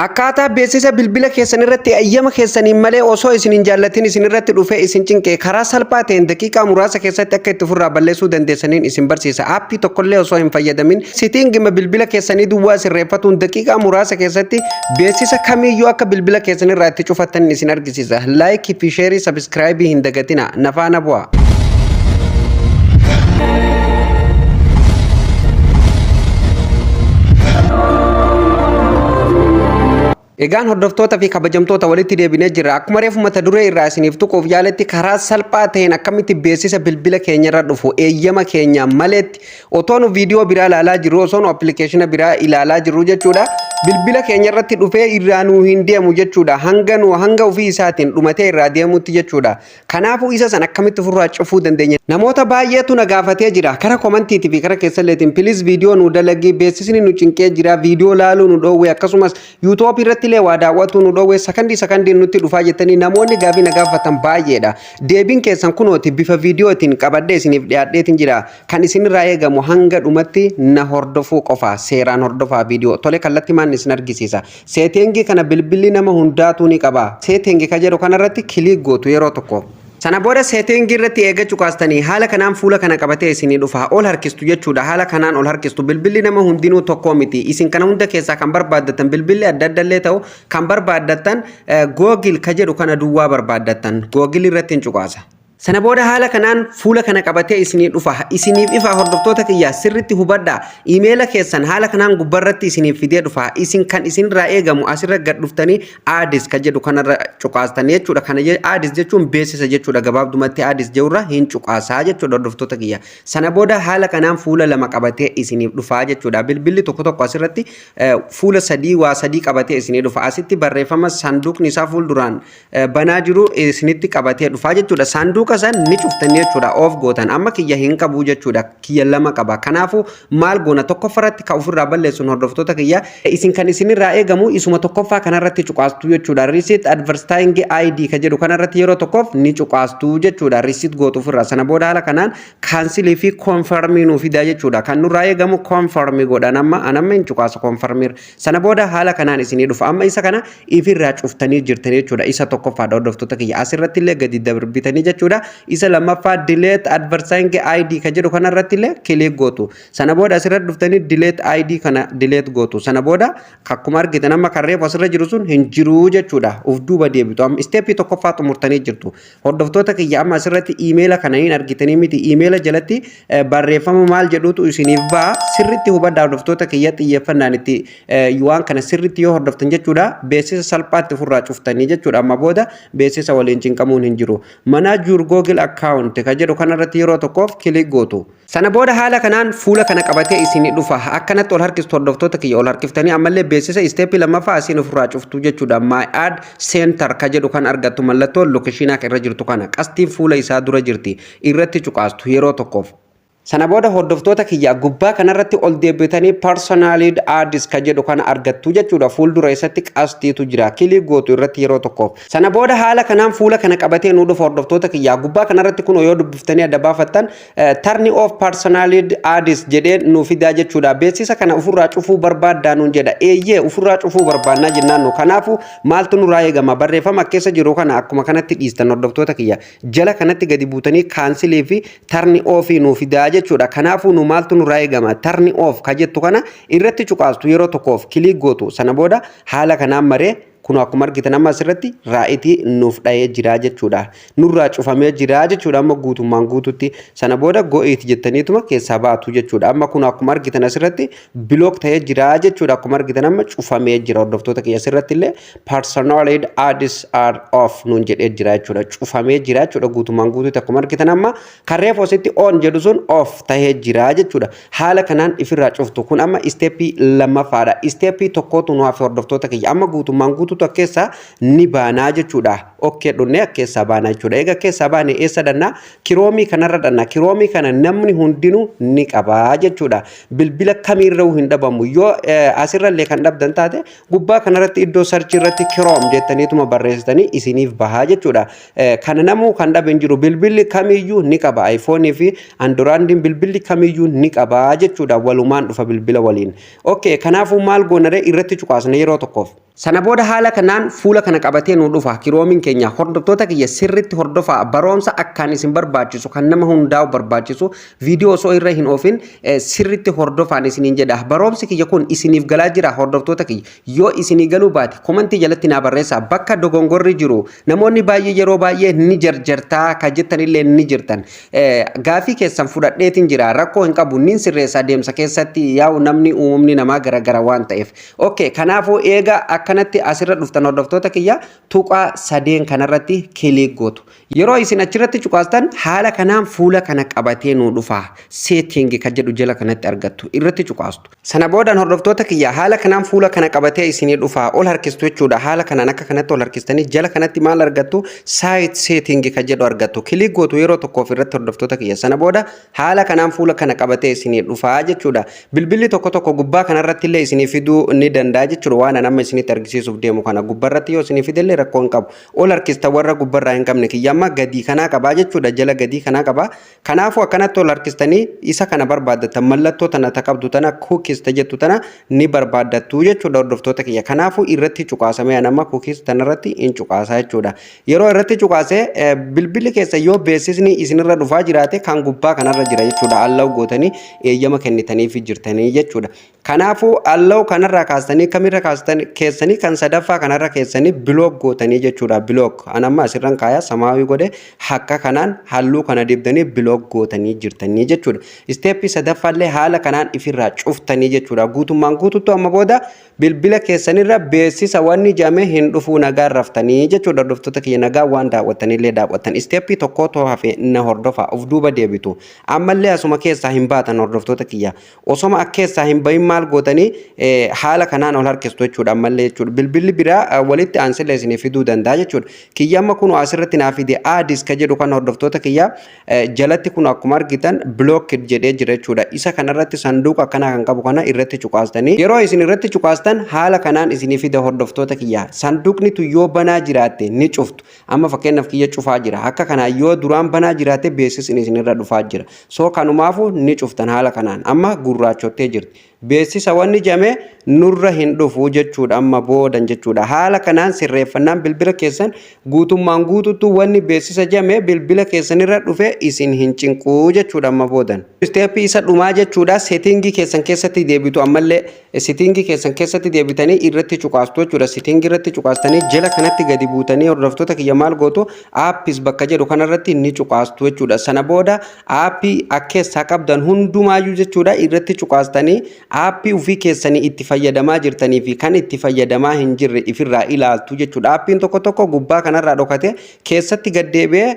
Akkaataa beeksisa bilbila keessan irratti ayyama keessaniin malee osoo isin hin jaallatin isin irratti dhufee isin cinqe karaa salphaa ta'een daqiiqaa muraasa keessatti akka itti ofirraa balleessuu dandeessaniin isin barsiisa. Aappii tokkollee osoo hin fayyadamin settingima bilbila keessanii duwwaa sirreeffatuun daqiiqaa muraasa keessatti beeksisa kamiiyyuu akka bilbila keessan irraa itti cufattan isin argisiisa. Like fi share, subscribe hin dagatina. Na faana bu'aa. Egaan hordoftoota fi kabajamtoota, walitti deebinee jirra. Akkuma reefu mata duree irraa isiniif tuquuf yaaletti, karaa salphaa ta'een akkamitti beeksisa bilbila keenya irra dhufu eeyyama keenya maletti otoo nu viidiyoo biraa ilaalaa jirru, osoo nu appilikeeshina biraa ilaalaa jirru jechuudha, bilbila keenya irratti dhufee irraa nuu hin deemu jechuudha. Hanga nu hanga ofii isaatiin dhumatee irraa deemutti jechuudha. Kanaafuu isa san akkamitti ofirraa cufuu dandeenya? Namoota baay'eetu na gaafatee jira. Kara komantiitii fi kara keessalleetiin, "Please, viidiyoo nu dalagii, beeksisni nu cinqee jira, viidiyoo laaluu nu dhoowwe, akkasumas YouTube irratti illee waa daawwatuu nu dhoowwe, sakandii sakandiin nutti dhufaa," jettanii namoonni gaafii na gaafatan baay'eedha. Deebiin keessan kunooti bifa viidiyootiin qabadhee isiniif dhiyaadheetiin jira. Kan isinirraa eegamu hanga dhumatti na hordofuu qofa. Seeraan hordofaa viidiyoo. Tole, kallattii maan isin argisiisa. Setting kana bilbilli nama hundaatuu ni qaba. Setting ka jedhu kanarratti click gootu yeroo tokko. Sana booda setting irratti eeggachuu kaastanii haala kanaan fuula kana qabatee isinii dhufa. Ol harkistu jechuudha. Haala kanaan ol harkistu. Bilbilli nama hundinuu tokko miti. Isin kana hunda keessaa kan barbaaddatan, bilbilli adda adda illee ta'u, kan barbaaddatan Google ka jedhu kana duwwaa barbaaddattan. Google irratti hin cuqaasa. Sana booda haala kanaan fuula kana qabatee isinii dhufa. Isiniif ifa, hordoftoota kiyya, sirritti hubadhaa. Iimeela keessan haala kanaan gubbarratti isiniif fidee dhufa. Isin kan isinirraa eegamu asirra gad dhuftanii ads ka jedhu kanarra cuqaastanii jechuudha. Kana ads jechuun beeksisa jechuudha. Gabaabdumatti ads jedhurra hin cuqaasaa jechuudha, hordoftoota kiyya. Sana booda haala kanaan fuula lama qabatee isiniif dhufa jechuudha. Bilbilli tokko tokko asirratti fuula sadii, waa sadii qabatee isinii dhufa. Asitti barreeffama sanduuqni isaa fuulduraan banaa jiru isinitti qabatee dhufaa jechuudha. Saanduqa san ni cuftanii jechuudha. Off gootan. Amma kiyya hin qabu jechuudha. Kiyya lama qaba. Kanaafuu maal goona? Tokkoffaarratti kan ofirraa balleessuun, hordoftoota kiyya, isin kan isinirraa eegamu isuma tokkoffaa kanarratti cuqaastu jechuudha. Reset advertising ID ka jedhu kanarratti yeroo tokkoof ni cuqaastu jechuudha. Reset gootu ofirraa. Sana booda haala kanaan cancel fi confirm nuu fidaa jechuudha. Kan nurraa eegamu confirm godhan. Amma anamma hin cuqaasu confirm. Sana booda haala kanaan isinii dhufa. Amma isa kana ifirraa cuftanii jirtanii jechuudha. Isa tokkoffaadha, hordoftoota kiyya. Asirratti illee gadi darbitanii jechuudha. Isa lammaffaa delete advertising ID ka jedhu kanarratti illee click gootu. Sana booda asirratti dhuftanii delete ID kana delete gootu. Sana booda akkuma argitan amma kan reefu asirra jiru sun hin jiru jechuudha. Uf duuba deebitu. Amma step tokkoffaa xumurtanii jirtu. Hordoftoota kiyya, amma asirratti iimeela kana hin argitanii miti? Iimeela jalatti barreeffama maal jedhutu isiniif ba'a? Sirriitti hubadhaa, hordoftoota kiyya, xiyyeeffannaan itti waan kana sirriitti yoo hordoftan jechuudha, beeksisa salphaatti ofirraa cuftanii jechuudha. Amma booda beeksisa waliin cinqamuun hin jiru. Manage your Google account ka jedhu kanarratti yeroo tokkoof click gootu. Sana booda haala kanaan fuula kana qabatee isinii dhufa. Akkanatti ol harkistu, hordoftoota kiyya. Ol harkiftanii ammallee beeksisa step lammaffaa asiin ofirraa cuftu jechuudha. My Ad Center ka jedhu kan argattu, mallattoo location irra jirtu kana, qastiin fuula isaa dura jirti, irratti cuqaastu yeroo tokkoof. Sana booda, hordoftoota kiyya, gubbaa kanarratti ol deebitanii personalized ads ka jedhu kana argattu jechuudha. Fuuldura isatti qastiitu jira. Click gootu irratti yeroo tokkoof. Sana booda haala kanaan fuula kana qabatee nu dhufa, hordoftoota kiyya. Gubbaa kanarratti kun yoo dubbiftanii adda baafattan, "Turn off personalized ads" jedhee nu fidaa jechuudha. Beeksisa kana ofirraa cufuu barbaaddaa nuun jedha. Eeyyee, ofirraa cufuu barbaannaa jennaan nu. Kanaafuu maaltu nurraa eegama? Barreeffama keessa jiru kana akkuma kanatti dhiistan, hordoftoota kiyya. Jala kanatti gadi buutanii cancel fi turn off nu fidaa jechuudha. Kanaafuu nu maaltu nurraa eegama? Turn off ka jettu kana irratti cuqaastu, yeroo tokkoof click gootu. Sana booda haala kanaan maree kun akkuma argitan amma asirratti right nuuf dhahee jira jechuudha. Nurraa cufamee jira jechuudha amma guutummaan guututti. Sana booda got it jettaniituma keessaa baatu jechuudha. Amma kun akkuma argitan asirratti block ta'ee jira jechuudha. Akkuma argitan amma cufamee jira, hordoftoota kiyya. Asirratti illee "Personalized ads are off" nuun jedhee jira jechuudha. Cufamee jira jechuudha guutummaan guututti. Akkuma argitan amma kan reefu asitti on jedhu sun off ta'ee jira jechuudha. Haala kanaan ifirraa cuftu. Kun amma step lammaffaadha. Step tokkotu nu hafe, hordoftoota kiyya. Amma guutummaan guutuutu keessaa ni baanaa jechuudha. Okay dhunnee akka keessaa baana jechuudha. Egaa keessaa baane eessa dhannaa? Chrome kanarra dhanna. Chrome kana namni hundinuu ni qabaa jechuudha. Bilbila kamiirra hin dhabamu. Yoo asirrallee kan dhabdan taate, gubbaa kanarratti iddoo search irratti Chrome jettaniituma barreessitanii isiniif bahaa jechuudha. Kana namuu kan dhabe hin jiru. Bilbilli kamiyyuu ni qaba. iPhone fi Androidiin bilbilli kamiyyuu ni qabaa jechuudha. Walumaan dhufa bilbila waliin. Okay, kanaafuu maal goonaree? Irratti cuqaasna yeroo tokkoof. Sana booda haala kanaan fuula kana qabatee nu dhufa. Chromeiin keenya, hordoftoota kiyya, sirritti hordofaa. Barumsa akkaan isin barbaachisu, kan nama hundaa'u barbaachisu, viidiyoo osoo irra hin oofin sirritti hordofaan isiniin jedha. Barumsi kiyya kun isiniif galaa jira, hordoftoota kiyya? Yoo isinii galuu baate, komantii jalatti naa barreessaa bakka dogongorri jiru. Namoonni baay'ee yeroo baay'ee ni jarjartaa ka jettanillee ni jirtan. Gaafii keessan fudhadheetiin jira, rakkoo hin qabu, nin sirreessa deemsa keessatti. Yaa'u namni uumamni namaa garagara waan ta'eef. Okay, kanaafuu eega akkanatti asirra dhuftan, hordoftoota kiyya, tuqaa sadeen kanarratti click gootu. Yeroo isin achirratti cuqaastan, haala kanaan fuula kana qabatee nu dhufa. Setting kan jedhu jala kanatti argattu. Irratti cuqaastu. Sana boodaan, hordoftoota kiyya, haala kanaan fuula kana qabatee isinii dhufa. Ol harkistu jechuudha. Haala kanaan akka kanatti ol harkistanii jala kanatti maal argattu? Site setting kan jedhu argattu. Click gootu yeroo tokkoof irratti, hordoftoota kiyya. Sana booda haala kanaan fuula kana qabatee isinii dhufa jechuudha. Bilbilli tokko tokko gubbaa kanarratti illee isinii fiduu ni danda'a jechuudha. Waan an amma isinitti argisiisuuf deemu kana gubbarratti yoo isinii fidellee rakkoo hin qabu. Ol harkista warra gubbarraa hin qabne. Kiyya amma gadii kanaa qabaa jechuudha. Jala gadii kanaa qabaa. Kanaafuu akkanatti ol harkistanii isa kana barbaaddatan, mallattoo tana ta qabdu tana, cookies ta jettu tana ni barbaaddattu jechuudha, hordoftoota kiyya. Kanaafuu irratti cuqaasamee an amma cookies tanarratti hin cuqaasaa jechuudha. Yeroo irratti cuqaasee, bilbilli keessa yoo beeksisni isinirra dhufaa jiraate, kan gubbaa kanarra jira jechuudha. Allow gootanii eeyyama kennitaniif jirtanii jechuudha. Kanaafuu allow kanarraa kaastanii kamirra kaastan keessanii, kan sadaffaa kanarra keessanii block gootanii jechuudha. Block an amma asirran kaayaa samaawii godhe, akka kanaan halluu kana dibdanii block gootanii jirtanii jechuudha. Step sadaffaallee haala kanaan ifirraa cuftanii jechuudha. Guutummaan guututtu amma booda bilbila keessanirra beeksisa wanni jedhamee hin dhufuu, nagaan raftanii jechuudha. Hordoftoota kiyya, nagaa waan daawwattanillee daawwattan. Step tokkotu hafe, na hordofa, of duuba deebitu. Ammallee asuma keessaa hin baatan, hordoftoota kiyya. Osoma akka keessaa hin bahin maal gootanii? Haala kanaan ol harkistu jechuudha ammallee jechuudha. Bilbilli biraa walitti aansillee isinii fiduu danda'a jechuudha. Kiyya amma kun asirratti naa fide, ads ka jedhu kan, hordoftoota kiyya, jalatti kun akkuma argitan blocked jedhee jira jechuudha. Isa kanarratti sanduuqa akkanaa kan qabu kana irratti cuqaastanii, yeroo isin irratti cuqaastan haala kanaan isinii fida, hordoftoota kiyya. Sanduuqni tun yoo banaa jiraatte ni cuftu. Amma fakkeenyaaf kiyya cufaa jira. Akka kanaan yoo duraan banaa jiraate, beeksisni isinirra dhufaa jira. So kanumaafu ni cuftan haala kanaan. Amma gurraachottee jirti. Beeksisa wanni jedhame nurra hin dhufu jechuudha amma boodan jechuudha. Haala kanaan sirreeffannaan bilbila keessan guutummaan guututtu wanni beeksisa jedhame bilbila keessanirra dhufe isin hin cinquu jechuudha amma boodan. Step isa dhumaa jechuudha. Setting keessan keessatti deebitu. Ammallee setting keessan keessatti deebitanii irratti cuqaastu jechuudha. Setting irratti cuqaastanii jala kanatti gadi buutanii, hordoftoota kiyya, maal gootu? Apps bakka jedhu kanarratti ni cuqaastu jechuudha. Sana booda app keessaa qabdan hundumaayyuu jechuudha irratti cuqaastanii, app ofii keessanii itti fayyadamaa jirtanii fi kan itti fayyadamaa hin jirre ifirraa ilaaltu jechuudha. Appiin tokko tokko gubbaa kanarraa dhokate keessatti gaddeebi'ee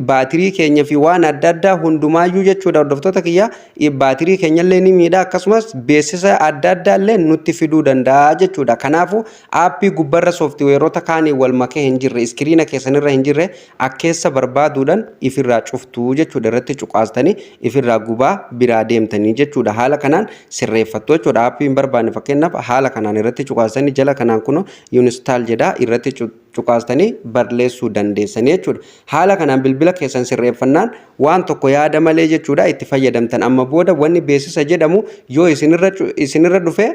baatirii keenya fi waan adda addaa hundumaayyuu jechuudha, hordoftoota kiyya, baatirii keenyallee ni miidha, akkasumas beeksisa adda addaa illee nutti fiduu danda'a jechuudha. Kanaafuu app gubbarra sooftiweerota kaanii wal makee hin jirre, iskiriina keessanirra hin jirre akkeessa barbaaduudhaan ifirraa cuftuu jechuudha. Irratti cuqaastanii ifirraa gubaa biraa deemtanii jechuudha. Haala kanaan sirreeffattu jechuudha. App hin barbaanne fakkeenyaaf haala kanaan irratti cuqaastanii, jala kanaan kun uninstall jedha, irratti cuqaastanii barleessuu dandeessanii jechuudha. Haala kanaan bilbila keessan sirreeffannaan waan tokko yaada malee jechuudha itti fayyadamtan. Amma booda wanni beeksisa jedhamu yoo isinirra dhufe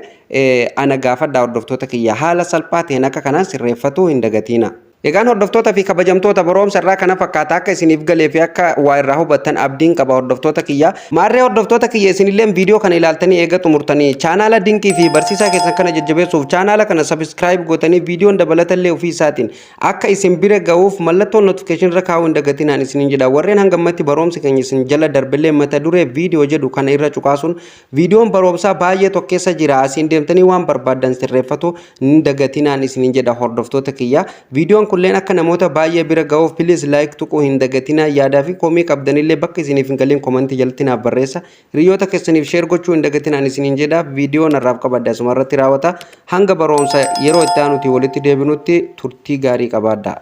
ana gaafadhaa, hordoftoota kiyya. Haala salphaa ta'een akka kanaan sirreeffatuu hin dagatiina. Egaan hordoftoota fi kabajamtoota, barumsa irraa kana fakkaata. Akka isiniif galee fi akka waa irraa hubattan abdiin qaba, hordoftoota kiyya. Maarree hordoftoota kiyya, isinillee viidiyoo kana ilaaltanii eega xumurtanii, chaanaala dinqii fi barsiisaa keessan kana jajjabeessuuf chaanaala kana subscribe gootanii, viidiyoon dabalatallee ofii isaatiin akka isin bira ga'uuf mallattoo notification irra kaa'uu hin dagatinaan isiniin jedha. Warreen hangammatti barumsi keenya isin jala darbillee, mata duree viidiyoo jedhu kana irra cuqaasuun viidiyoon barumsaa baay'ee tokkeessa jira. Asiin deemtanii waan barbaaddan sirreeffatu hin dagatinaan isiniin jedha, hordoftoota kiyya. Viidiyoon kunneen akka namoota baay'ee bira ga'uuf please like tuquu hin dagatinaa. Yaadaa fi komii qabdanillee bakka isiniif hin galiin komantii jalatti naaf barreessa. Hiriyoota keessaniif share gochuu hin dagatinaan isiniin jedha. Viidiyoon har'aaf qabadde asuma irratti raawwata. Hanga barumsa yeroo itti aanuti walitti deebinutti turtii gaarii qabaadha.